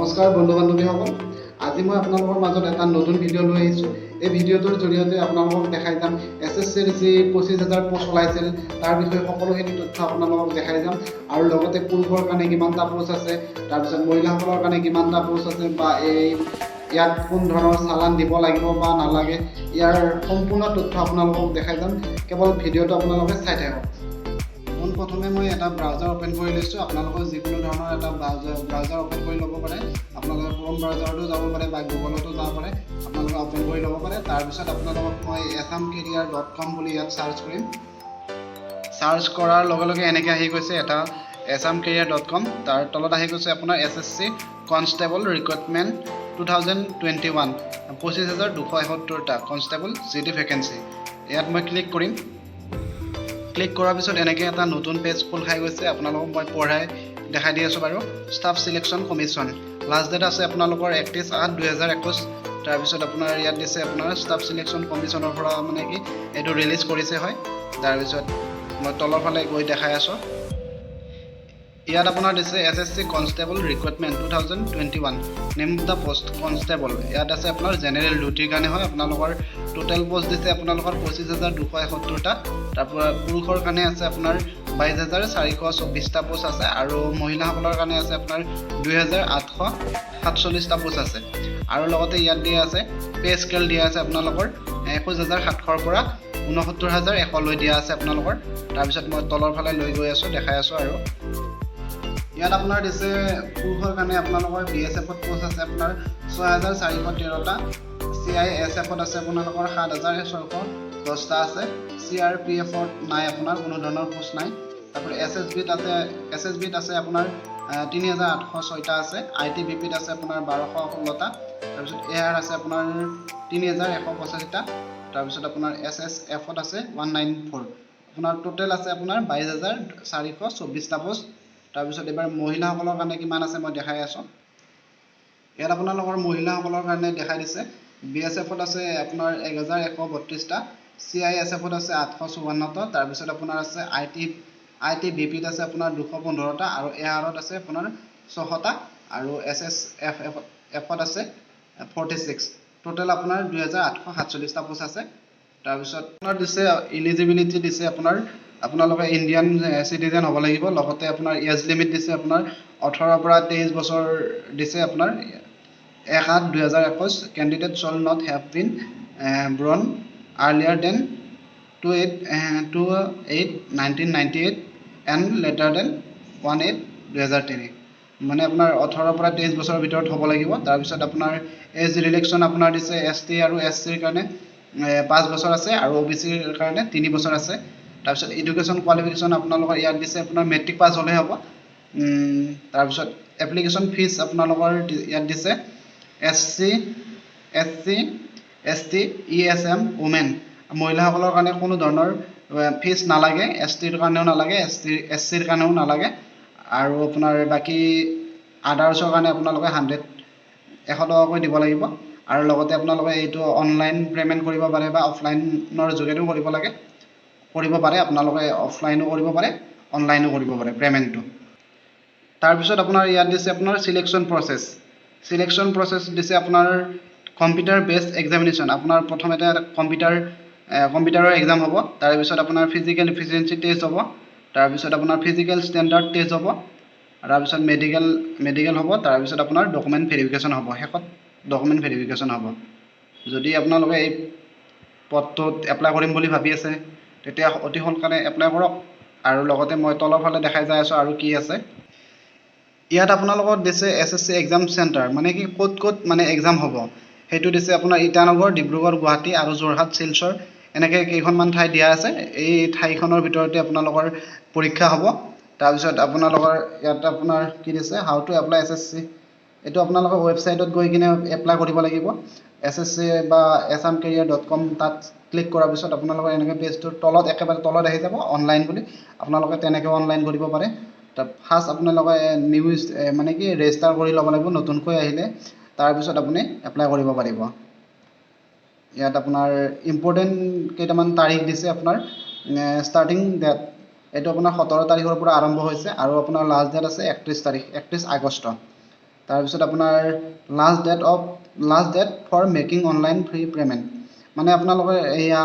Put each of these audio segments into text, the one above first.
নমস্কাৰ বন্ধু বান্ধৱীসকল, আজি মই আপোনালোকৰ মাজত এটা নতুন ভিডিঅ' লৈ আহিছোঁ। এই ভিডিঅ'টোৰ জৰিয়তে আপোনালোকক দেখাই যাম এছএছচিৰ যি 25,000 পোষ্ট ওলাইছিল, তাৰ বিষয়ে সকলোখিনি তথ্য আপোনালোকক দেখাই যাম। আৰু লগতে পুৰুষৰ কাৰণে কিমানটা পোষ্ট আছে, তাৰপিছত মহিলাসকলৰ কাৰণে কিমানটা পোষ্ট আছে বা এই ইয়াত কোন ধৰণৰ চালান দিব লাগিব বা নালাগে, ইয়াৰ সম্পূৰ্ণ তথ্য আপোনালোকক দেখাই যাম। কেৱল ভিডিঅ'টো আপোনালোকে চাই থাকক। পোনপ্ৰথমে মই এটা ব্ৰাউজাৰ অ'পেন কৰি লৈছোঁ। আপোনালোকৰ যিকোনো ধৰণৰ এটা ব্ৰাউজাৰ অ'পেন কৰি ল'ব পাৰে। আপোনালোকে ক্ৰ'ম ব্ৰাউজাৰতো যাব পাৰে বা গুগলতো যাব পাৰে, আপোনালোকে অ'পেন কৰি ল'ব পাৰে। তাৰপিছত আপোনালোকক মই assamcareer.com বুলি ইয়াত চাৰ্চ কৰিম। চাৰ্চ কৰাৰ লগে লগে এনেকৈ আহি গৈছে এটা assamcareer.com। তাৰ তলত আহি গৈছে আপোনাৰ SSC constable recruitment 2021, 25,271টা constable GD vacancy. ইয়াত মই ক্লিক কৰিম। ক্লিক কৰাৰ পিছত এনেকৈ এটা নতুন পেজ খোল খাই গৈছে। আপোনালোকক মই পঢ়াই দেখাই দি আছোঁ বাৰু। Staff selection commission last date আছে আপোনালোকৰ 31/8/2021। তাৰপিছত আপোনাৰ ইয়াত দিছে আপোনাৰ ষ্টাফ চিলেকশ্যন কমিশ্যনৰ পৰা মানে কি এইটো ৰিলিজ কৰিছে হয়। তাৰপিছত মই তলৰ ফালে গৈ দেখাই আছোঁ। ইয়াত আপোনাৰ দিছে SSC constable recruitment 2021, name of the post constable। ইয়াত আছে আপোনাৰ জেনেৰেল ডিউটিৰ কাৰণে হয়। আপোনালোকৰ টোটেল পষ্ট দিছে আপোনালোকৰ 25,271টা। তাৰপৰা পুৰুষৰ কাৰণে আছে আপোনাৰ 22,424টা পষ্ট আছে আৰু মহিলাসকলৰ কাৰণে আছে আপোনাৰ 2847টা পষ্ট আছে। আৰু লগতে ইয়াত দিয়া আছে পে স্কেল দিয়া আছে আপোনালোকৰ 21,700ৰ পৰা 69,100লৈ দিয়া আছে আপোনালোকৰ। তাৰপিছত মই তলৰ ফালে লৈ গৈ আছোঁ, দেখাই আছোঁ। আৰু ইয়াত আপোনাৰ দিছে পুৰুষৰ কাৰণে আপোনালোকৰ বিএছএফত পষ্ট আছে আপোনাৰ 6413টা, চিআইএছএফত আছে আপোনালোকৰ 7610টা আছে, চিআৰপিএফত নাই আপোনাৰ কোনো ধৰণৰ পোষ্ট নাই। তাৰপৰা এছএছবিত আছে আপোনাৰ 3806টা আছে, আইটিবিপিত আছে আপোনাৰ 1216টা, তাৰপিছত এ আৰ আছে আপোনাৰ 3185টা, তাৰপিছত আপোনাৰ এছএছএফত আছে 194। আপোনাৰ টোটেল আছে আপোনাৰ 22,424টা পোষ্ট। তাৰপিছত এইবাৰ মহিলাসকলৰ কাৰণে কিমান আছে মই দেখাই আছোঁ। ইয়াত আপোনালোকৰ মহিলাসকলৰ কাৰণে দেখাই দিছে, বিএছএফত আছে আপোনাৰ 1132টা, চিআইএছএফত আছে 854টা, তাৰপিছত আপোনাৰ আছে আইটিবিপিত আছে আপোনাৰ 215টা আৰু এ আৰত আছে আপোনাৰ 600টা আৰু এছএছএফ এফত আছে 46। টোটেল আপোনাৰ 2847টা পোষ্ট আছে। তাৰপিছত আপোনাৰ দিছে ইলিজিবিলিটি দিছে আপোনাৰ আপোনালোকে ইণ্ডিয়ান চিটিজেন হ'ব লাগিব। লগতে আপোনাৰ এজ লিমিট দিছে আপোনাৰ 18ৰ পৰা 23 বছৰ দিছে আপোনাৰ। 1/8/2021, candidate shall not have been born earlier than 2/8/1998 and later than 1/8/2003। মানে আপোনাৰ 18ৰ পৰা 23 বছৰৰ ভিতৰত হ'ব লাগিব। তাৰপিছত আপোনাৰ এজ ৰিলেক্সন আপোনাৰ দিছে এছটি আৰু এছচিৰ কাৰণে 5 বছৰ আছে আৰু অ' বি চিৰ কাৰণে 3 বছৰ আছে। তাৰপিছত এডুকেশ্যন কোৱালিফিকেশ্যন আপোনালোকৰ ইয়াত দিছে আপোনাৰ মেট্ৰিক পাছ হ'লেই হ'ব। তাৰপিছত এপ্লিকেশ্যন ফিজ আপোনালোকৰ ইয়াত দিছে SC, SC, ST, ESM, women, মহিলাসকলৰ কাৰণে কোনো ধৰণৰ ফিজ নালাগে। এছটিৰ কাৰণেও নালাগে, এছটি, এছচিৰ কাৰণেও নালাগে। আৰু আপোনাৰ বাকী আদাৰ্ছৰ কাৰণে আপোনালোকে 100 টকাকৈ দিব লাগিব। আৰু লগতে আপোনালোকে এইটো অনলাইন পে'মেণ্ট কৰিব পাৰে বা অফলাইনৰ যোগেদিও কৰিব পাৰে। আপোনালোকে অফলাইনো কৰিব পাৰে, অনলাইনো কৰিব পাৰে পে'মেণ্টটো। তাৰপিছত আপোনাৰ ইয়াত দিছে আপোনাৰ চিলেকশ্যন প্ৰচেছ। চিলেকশ্যন প্ৰচেছ দিছে আপোনাৰ কম্পিউটাৰ বেছড এক্সামিনেশ্যন। আপোনাৰ প্ৰথমতে কম্পিউটাৰৰ এক্সাম হ'ব, তাৰপিছত আপোনাৰ ফিজিকেল ইফিচিয়েঞ্চি টেষ্ট হ'ব, তাৰপিছত আপোনাৰ ফিজিকেল ষ্টেণ্ডাৰ্ড টেষ্ট হ'ব, তাৰপিছত মেডিকেল হ'ব, তাৰপিছত আপোনাৰ ডকুমেণ্ট ভেৰিফিকেশ্যন হ'ব। শেষত ডকুমেণ্ট ভেৰিফিকেশ্যন হ'ব। যদি আপোনালোকে এই পদটোত এপ্লাই কৰিম বুলি ভাবি আছে, তেতিয়া অতি সোনকালে এপ্লাই কৰক। আৰু লগতে মই তলৰ ফালে দেখাই যাই আছোঁ আৰু কি আছে। ইয়াত আপোনালোকক দিছে এছএছচি এক্সাম চেণ্টাৰ, মানে কি ক'ত ক'ত মানে এক্সাম হ'ব সেইটো দিছে। আপোনাৰ ইটানগৰ, ডিব্ৰুগড়, গুৱাহাটী আৰু যোৰহাট, শিলচৰ, এনেকৈ কেইখনমান ঠাই দিয়া আছে। এই ঠাইখনৰ ভিতৰতে আপোনালোকৰ পৰীক্ষা হ'ব। তাৰপিছত আপোনালোকৰ ইয়াত আপোনাৰ কি দিছে, how to apply SSC। এইটো আপোনালোকৰ ৱেবছাইটত গৈ কিনে এপ্লাই কৰিব লাগিব। এছএছচি বা assamcareer.com, তাত ক্লিক কৰাৰ পিছত আপোনালোকৰ এনেকৈ পেজটোৰ তলত, একেবাৰে তলত আহি যাব অনলাইন বুলি। আপোনালোকে তেনেকৈ অনলাইন কৰিব পাৰে। তাত ফাৰ্ষ্ট আপোনালোকে নিউজ মানে কি ৰেজিষ্টাৰ কৰি ল'ব লাগিব নতুনকৈ আহিলে, তাৰপিছত আপুনি এপ্লাই কৰিব পাৰিব। ইয়াত আপোনাৰ ইম্পৰ্টেণ্ট কেইটামান তাৰিখ দিছে। আপোনাৰ ষ্টাৰ্টিং ডেট এইটো আপোনাৰ 17 তাৰিখৰ পৰা আৰম্ভ হৈছে আৰু আপোনাৰ লাষ্ট ডেট আছে 31 তাৰিখ, 31 আগষ্ট। তাৰপিছত আপোনাৰ last date for making online fee payment, মানে আপোনালোকে এয়া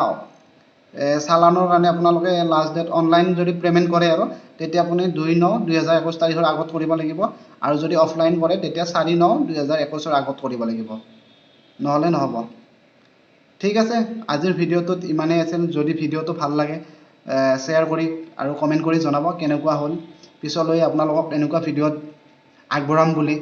চালানৰ কাৰণে আপোনালোকে লাষ্ট ডেট অনলাইন যদি পে'মেণ্ট কৰে আৰু তেতিয়া আপুনি 2/9/2021 তাৰিখৰ আগত কৰিব লাগিব আৰু যদি অফলাইন কৰে তেতিয়া 4/9/2021ৰ আগত কৰিব লাগিব, নহ'লে নহ'ব। ঠিক আছে, আজিৰ ভিডিঅ'টোত ইমানেই আছিল। যদি ভিডিঅ'টো ভাল লাগে, শ্বেয়াৰ কৰি আৰু কমেণ্ট কৰি জনাব কেনেকুৱা হ'ল। পিছলৈ আপোনালোকক এনেকুৱা ভিডিঅ'ত আগবঢ়াম বুলি।